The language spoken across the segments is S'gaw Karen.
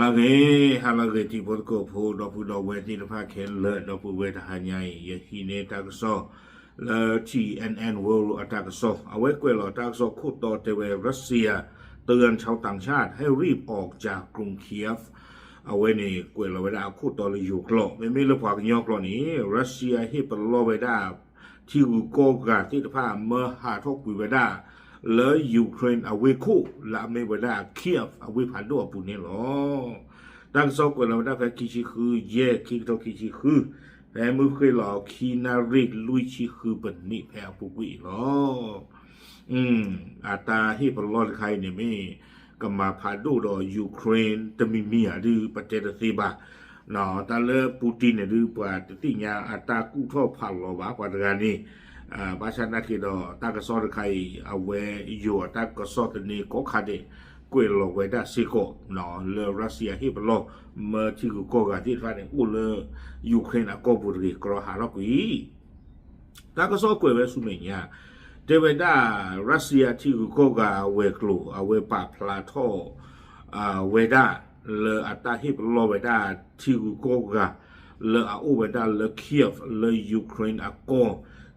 အဂ့ၤ ဟါလၢအဂ့ၤ ထံဖိကီၢ်ဖိ ဒီပုၢ်ဒီဝဲၢ်သ့ၣ်တဖၣ်ခဲလၢာ် ဒီပုၢ်ဝဲၢ်တဟါညါအံၤ ယဟံးန့ၢ်တၢ်ကစီၣ်လၢ T N N World အတၢ်ကစီၣ် အဝဲကွဲးလီၤတၢ်ကစီၣ်ခိၣ်တီတဲဝဲ Russia เตือนชาวต่างชาติให้รีบออกจากกรุงเคียฟ အဝဲန့ၣ်ကွဲးလီၤဝဲဒၣ်အခိၣ်တီလၢယိၤကျိာ် မ့မ့ၢ်လၢပှၤကညီကျိာ်န့ၣ် Russia ဟ့ၣ်ပလီၢ်ဝဲဒၣ် ထံဂုၤကီၢ်ဂၤသ့ၣ်တဖၣ် မၢဟးထီၣ်ကွံာ်ဝဲဒၣ် လၢ Ukraine အဝ့ၢ်ခိၣ် လၢအမ့ၢ်ဝဲဒၣ် Kyiv အဝ့ၢ်ဖးဒိၣ်အပူၤန့ၣ်လီၤ. တၢ်ကစီၣ်ကွဲးလီၤဝဲဒၣ်ဖဲခံဆံဃု ယဲၢ် ခံကထိခံဆံဃု ဖဲမုၢ်ဃ့ၢ်လီၤခံနၣ်ရံၣ်လွံၢ်ဆံဃုပနံးဖဲအပူၤကွံာ်အံၤလီၤ. အတၢ်ဟ့ၣ်ပလီၢ်တခါအံၤန့ၣ်မ့ၢ် ကမၤဖးဒိၣ်ဒီး Ukraine တမံၤမံၤဧါဒုး ပတဲတသ့ဘၣ်. တၢ်လၢ Putin န့ၣ်ဒုး ပှၤတသ့ၣ်ညါအတၢ်ကူၣ်ထီၣ်ဖးလီၤဘၣ်ပှၤတဂၤန့ၣ် ဘၣ်ဆၣ်နာ်က့ဒီး တၢ်ကစီၣ်တခါအံၤ အဝဲယိၤအတၢ်ကစီၣ်သန့ကိးခါဒဲး ကွဲးလီၤဝဲဒၣ်စ့ၢ်ကီး လၢ Russia ဟ့ၣ်ပလီၢ် မၢထံဂုၤကီၢ်ဂၤသ့ၣ်တဖၣ်န့ၣ် အိၣ်လၢ Ukraine အကီၢ်ပူၤတဂ့ၤ ကရီဟးထီၣ်ကွံာ် တၢ်ကစီၣ်ကွဲးဝဲဆူမဲာ်ညါ တဲဝဲဒၣ် Russia ထံဂုၤကီၢ်ဂၤအဝဲၤကျိၤ အဝဲပာ်ဖျါထီၣ် ဝဲဒၣ် လၢအတၢ်ဟ့ၣ်ပလီၢ်ဝဲဒၣ်ထံဂုၤကီၢ်ဂၤ လၢအအိၣ်ဝဲဒၣ်လၢ Kyiv လၢ Ukraine အကီၢ်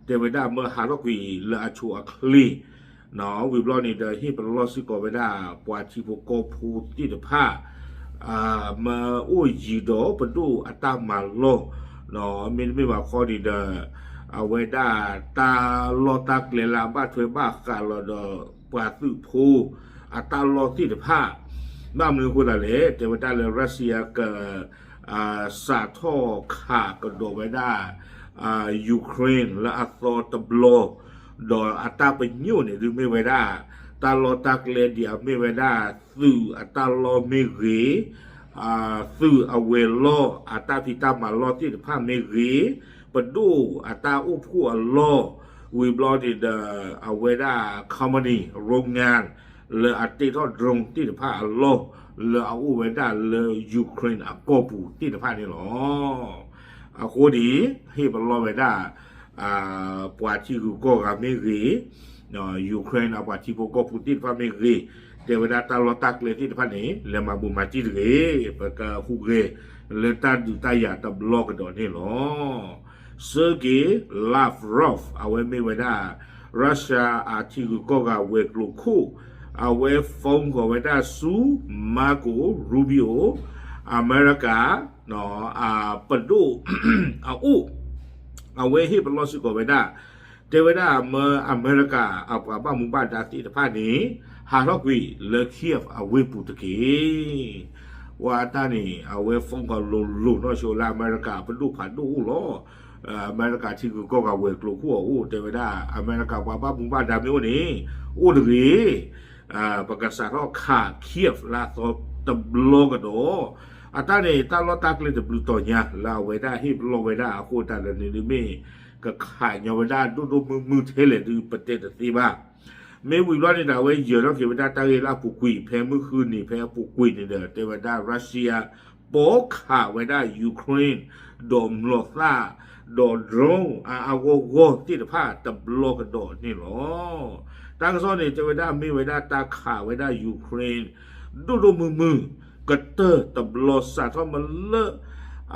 တဲဝဲဒၣ်မၢဟးထီၣ်ကွံာ်လၢအဆိအချ့ ဝံၤဘျီန့ၣ်ဒီး ဟ့ၣ်ပလီၢ်စ့ၢ်ကီးဝဲဒၣ် ပှၤထံဖိကီၢ်ဖိသ့ၣ်တဖၣ် မၢအိၣ်ယံၤဒီးပဒိၣ်အတၢ်မၤလီၢ် မ့တမ့ၢ်ဘၣ်ခီန့ၣ်ဒီး အဝဲဒၣ်တၢ်လီၢ်တၢ်ကျဲလၢအဘၣ်ထွဲဘၣ်ဃးလီၤဒီး ပှၤသုးဖိအတၢ်လီၢ်သ့ၣ်တဖၣ် ဘၣ်မနုၤအဃိသတးလဲၣ် တဲဝဲဒၣ်လၢ Russia က စးထီၣ်ခးကဒီးဝဲဒၣ် Ukraine လၢအသီတဘျီ ဒီးအတၢ်ပညိၣ်န့ၣ်ဒုးမ့ၢ်ဝဲဒၣ် တၢ်လီၢ်တၢ်ကျဲဒ်အမ့ၢ်ဝဲဒၣ် သုးအတၢ်လီၢ်မ့ၢ်ဂ့ၤ သုးအဝဲၤလီၢ် အတၢ်ဖံးတၢ်မၤလီၢ်သ့ၣ်တဖၣ်မ့ၢ်ဂ့ၤ, ပဒိၣ်အတၢ်အိၣ်ဖှိၣ်အလီၢ်, ဝံၤဘျီန့ၣ်ဒီး အဝဲဒၣ် company โรงงาน လၢအတ့ထီၣ် drone သ့ၣ်တဖၣ်အလီၢ် လၢအအိၣ်ဝဲဒၣ်လၢ Ukraine အကီၢ်ပူၤသ့ၣ်တဖၣ်န့ၣ်လီၤ. အဃိန့ၣ် ဟ့ၣ်ပလီၢ်ဝဲဒၣ် ပှၤထံဂုၤကီၢ်ဂၤမ့ၢ်ဂ့ၤ, Ukraine အပှၤထံဖိကီၢ်ဖိသ့ၣ်တဖၣ်မ့ၢ်ဂ့ၤ, တဲဝဲဒၣ်တၢ်လီၢ်တၢ်ကျဲသ့ၣ်တဖၣ်န့ၣ် လဲၤမၤဘူးမၤတံၢ်တဂ့ၤ, ပကဟူးဂဲၤလၢတၢ်ဒုးတၢ်ယၤတဘျီကဒီးန့ၣ်လီၤ. Sergey Lavrov အဝဲမ့ၢ်ဝဲဒၣ် Russia အထံဂုၤကီၢ်ဂၤဝဲၤကျိၤခိၣ်, အဝဲ phone ဃီၤဝဲဒၣ်ဆူ Marco Rubio အမဲရကၤ ပဒိၣ်အအိၣ်, အဝဲဟ့ၣ်ပလီၢ်စ့ၢ်ကီးဝဲဒၣ်, တဲဝဲဒၣ်မၢအမဲရကၤအပှၤဘၣ်မူဘၣ်ဒါသ့ၣ်တဖၣ်န့ၣ် ဟးထီၣ်ကွံာ်လၢ Kyiv အဝ့ၢ်ပူၤတက့ၢ်. ပှၤအတၢ်န့ၣ် အဝဲ phone ဃီၤလိၤလိၤနီၢ်ဆိလၢအမဲရကၤပဒိၣ်ဖးဒိၣ်အိၣ်လီၤ. အမဲရကၤထံဂုၤကီၢ်ဂၤဝဲၤကျိၤခိၣ်အအိၣ် တဲဝဲဒၣ် အမဲရကၤပှၤဘၣ်မူဘၣ်ဒါမ့ၢ်အိၣ်န့ၣ် အိၣ်တဂ့ၤ ပကစးထီၣ်ခး Kyiv လၢအသီတဘျီကဒီး, အတၢ်န့ၣ် တၢ်လီၢ်တၢ်ကျဲတဘျုးတီၤညါ လၢအဝဲဒၣ်ဟ့ၣ်ပလီၢ်ဝဲဒၣ်အဃိတၢ်ဒီးန့ၣ်ဒုးမ့ၢ် ကခးညီဝဲဒၣ်ဒိၣ်ဒိၣ်မုၢ်မုၢ်ထဲလဲၣ်ဒုး ပတဲတသ့ဘၣ်. မ့ၢ်ဝံၤဘျီန့ၣ်ဒီး အဝဲယၢၤထီၣ်က့ၤဝဲဒၣ်တၢ်ဂ့ၢ်လၢအပူၤကွံာ် ဖဲမုၢ်ဃုနံၤဖဲအပူၤကွံာ်န့ၣ်ဒီး တဲဝဲဒၣ် Russia ပိာ်ခးဝဲဒၣ် Ukraine ဒီးမျိာ်သၣ် ဒီး drone အါအါဂီၢ်ဂီၢ်သ့ၣ်တဖၣ်တဘျီကဒီးန့ၣ်လီၤ. တၢ်ကစီၣ်န့ၣ် တဲဝဲဒၣ်မ့ၢ်ဝဲဒၣ်တၢ်ခးဝဲဒၣ် Ukraine ဒိၣ်ဒိၣ်မုၢ်မုၢ် ကတၢၢ်တဘျီစးထီၣ်မၢလၢ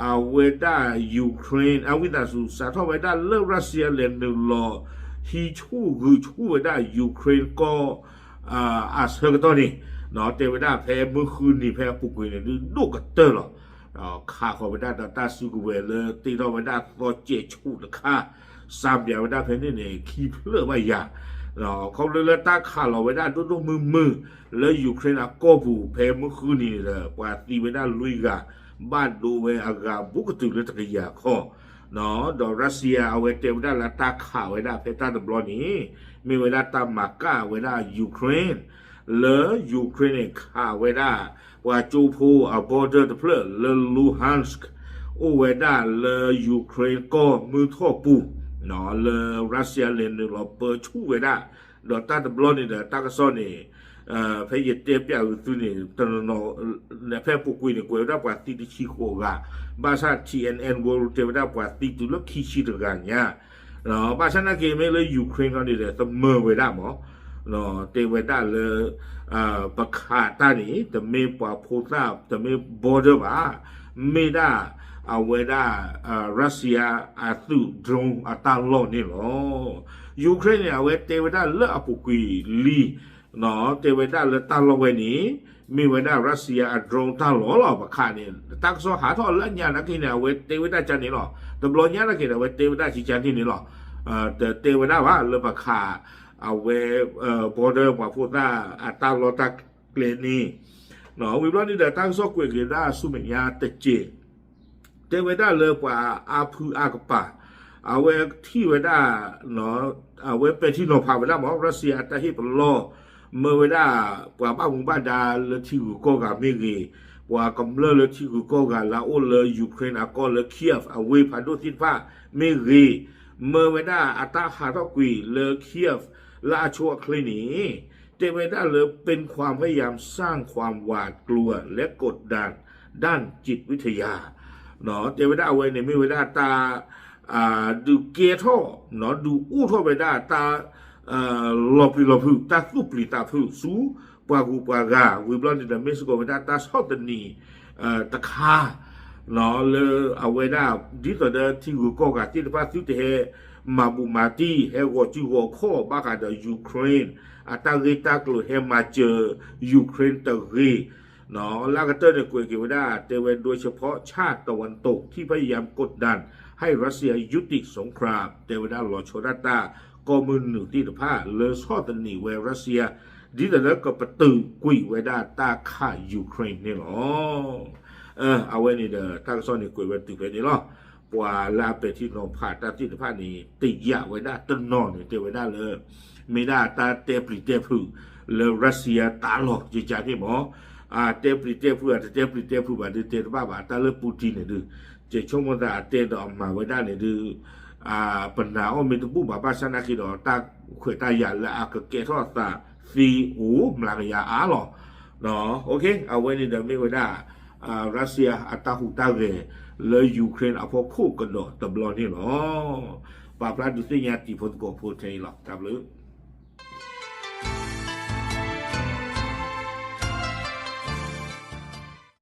အဝဲဒၣ် Ukraine အဝံသးစူၤ စးထီၣ်ဝဲဒၣ်လၢ Russia လဲၤနုာ်လီၤ ဟံးဆူၣ်ဂုာ်ဆူၣ်ဝဲဒၣ် Ukraine ကီၢ် အဆၢကတီၢ်န့ၣ် တဲဝဲဒၣ်ဖဲမုၢ်ဃုနံၤဖဲအပူၤကွံာ်န့ၣ်ဒုး ဒိၣ်ကတၢၢ်လီၤ. ခးဃီၤဝဲဒၣ်ဒီးတၢ်စုကဝဲၤလၢတ့ထီၣ်ဝဲဒၣ်သီကဲးဆူၣ်တခါ စးဘၣ်ဝဲဒၣ်ဖဲန့ၣ်န့ၣ် ခံဖျၢၣ်ဘၣ်ယၤ ခီဖျိလၢတၢ်ခးလီၤဝဲဒၣ်ဒိၣ်ဒိၣ်မုၢ်မုၢ် လၢ Ukraine အကီၢ်ပူၤ ဖဲမုၢ်ဃုနံၤန့ၣ်ဒီး ပှၤသံဝဲဒၣ်လွံၢ်ဂၤ ဘၣ်ဒိဝဲအဂၤဘူးကတုၤလၢတကယၤခီ ဒီး Russia အဝဲတဲဝဲဒၣ်လၢတၢ်ခးဝဲဒၣ်ဖဲတၢ်တဘျီန့ၣ် မ့ၢ်ဝဲဒၣ်တၢ်မၤကၣ်ဝဲဒၣ် Ukraine လၢ Ukraine န့ၣ်ခးဝဲဒၣ် ပှၤကၠိဖိအ border တဖျၢၣ်လၢ Luhansk အိၣ်ဝဲဒၣ်လၢ Ukraine ကီၢ်မုၢ်ထီၣ်ပူၤ လၢ Russia လဲၤနုာ်လီၤပၢဆူၣ်ဝဲဒၣ် ဒီးတၢ်တဘျီန့ၣ်ဒီး တၢ်ကစီၣ်န့ၣ် ဖဲယတဲပျးအုးသုန့ၣ် တနီၤနီၤ ဖဲအပူၤကွံာ်န့ၣ် ကွဲးဝဲဒၣ်ပှၤသံတဆံဃိးဂၤ, ဘၣ်ဆၣ် T N N World တဲဝဲဒၣ်ပှၤသံတုၤလၢခံဆံတဂၤညါ, ဘၣ်ဆၣ်နာ်က့မ့ၢ်လၢ Ukraine ခီန့ၣ်ဒီး သမၢဝဲဒၣ်မး တဲဝဲဒၣ်လၢ ပခးတၢ်န့ၣ် တမ့ၢ်ပှၤဖိသၣ် တမ့ၢ် border ဘၣ်, မ့ၢ်ဒၣ် အဝဲဒၣ် Russia အသုး drone အတၢ်လီၢ်န့ၣ်လီၤ. Ukraine န့ၣ် အဝဲတဲဝဲဒၣ်လၢအပူၤကွံာ်လံ တဲဝဲဒၣ်လၢတၢ်လီၢ်ဝဲန့ၣ် မ့ၢ်ဝဲဒၣ် Russia အ drone တၢ်လီၢ်လီၤ ပခးန့ၣ် တၢ်ကစီၣ်ဟးထီၣ်လၢညါနာ်က့န့ၣ် အဝဲတဲဝဲဒၣ်ကန့ၣ်လီၤ. တဘျီညါနာ်က့န့ၣ် အဝဲတဲဝဲဒၣ်ကန့ၣ်လီၤ. တတဲဝဲဒၣ်ဘၣ်လၢပခး အဝဲ border ပှၤဖိသၣ်အတၢ်လီၢ်တၢ်ကျဲန့ၣ် ဝံၤဘျီန့ၣ်ဒီး တၢ်ကစီၣ်ကွဲးက့ၤဒၣ်ဆူမဲာ်ညါတက့ၢ် တဲဝဲဒၣ်လၢပှၤအါဖုအါကပၤ အဝဲထံၣ်ဝဲဒၣ် အဝဲပဲာ်ထံနီၤဖးဝဲဒၣ်မ့ၢ် Russia အတၢ်ဟ့ၣ်ပလီၢ် မၢဝဲဒၣ် ပှၤဘၣ်မူဘၣ်ဒါလၢထံဂုၤကီၢ်ဂၤမ့ၢ်ဂ့ၤ, ပှၤကမျၢၢ်လၢထံဂုၤကီၢ်ဂၤလၢအအိၣ်လၢ Ukraine အကီၢ်လၢ Kyiv အဝ့ၢ်ဖးဒိၣ်သ့ၣ်တဖၣ်မ့ၢ်ဂ့ၤ, မၢဝဲဒၣ်အတၢ်ဟးထီၣ်ကွံာ်လၢ Kyiv လၢအဆိအချ့န့ၣ် တဲဝဲဒၣ်လၢ เป็นความพยายามสร้างความหวาดกลัวและกดดันด้านจิตวิทยา တဲဝဲဒၣ်အဝဲန့ၣ်မ့ၢ်ဝဲဒၣ်တၢ် ဒုးကဲထီၣ် ဒုးအိၣ်ထီၣ်ဝဲဒၣ်တၢ် လီၤပျံၤလီၤဖုး တၢ်သူၣ်ပျံၤသးဖုးဆူ ပှၤဂုၤပှၤဂၤ ဝံၤဘျီန့ၣ်ဒီးမ့ၢ်စ့ၢ်ကီးဝဲဒၣ်တၢ်ဆီၣ်သနံး တခါ လၢအဝဲဒၣ် ဒ်သိးဒီးထံဂုၤကီၢ်ဂၤသ့ၣ်တဖၣ်သုတဟဲ မၤဘူးမၤတံၢ် ဟဲဂီၤစုဂီၤခီၣ်ဘၣ်ဃးဒီး Ukraine အတၢ်ဂ့ၢ်တၢ်ကျိၤ ဟဲမၤစၢၤ Ukraine တဂ့ၤ လၢအကတၢၢ်န့ၣ် ကွဲးက့ၤဝဲဒၣ် တဲဝဲ โดยเฉพาะชาติตะวันตกที่พยายามกดดันให้รัสเซียยุติสงคราม တဲဝဲဒၣ်လီၤဆီဒၣ်တၢ် ကီၢ်မုၢ်နုာ်သ့ၣ်တဖၣ် လၢဆီၣ်သနံးဝဲ Russia ဒ်သိးလၢကပတုာ်ကွံာ်ဝဲဒၣ်တၢ်ခး Ukraine န့ၣ်လီၤ. အဝဲန့ၣ်ဒီး တၢ်ကစီၣ်န့ၣ်ကွဲးဝဲတုၤဖဲန့ၣ်လီၤ. ပှၤလၢအပဲာ်ထံနီၤဖးတၢ်သ့ၣ်တဖၣ်န့ၣ် တယာ်ဝဲဒၣ်တနီၤန့ၣ် တဲဝဲဒၣ်လၢ မ့ၢ်ဒၣ်တၢ်တဲပျံၤတဲဖုးလၢ Russia တၢ်လီၢ်ကကန့ၣ်မ့ၢ် တဲပျံၤတဲဖုး အတတဲပျံၤတဲဖုးဘၣ်ဒုးတဲတဘၣ်ဘၣ် တၢ်လၢ Putin န့ၣ်ဒုး ကဲဆိကမိၣ်သးအတဲဒီးအမၤဝဲဒၣ်န့ၣ်ဒုး ပနာ်အီၤမ့ၢ်တဘူၣ်ဘၣ် ဘၣ်ဆၣ်နာ်က့ဒီး တၢ်ခွဲးတၢ်ယာ်လၢအကကဲထီၣ်အသးသ့အိၣ် မျးကယၤအါလီၤ. အဝဲန့ၣ်ဒီးမ့ၢ်ဝဲဒၣ် Russia အတၢ်ဟူးတၢ်ဂဲၤလၢ Ukraine အဖီခိၣ်ကဒီးတဘျီန့ၣ်လီၤ. ပာ်ဖျါဒုးသ့ၣ်ညါတံၤဖိသကိးဖိထဲအံၤလီၤ. တၢ်ဘျုး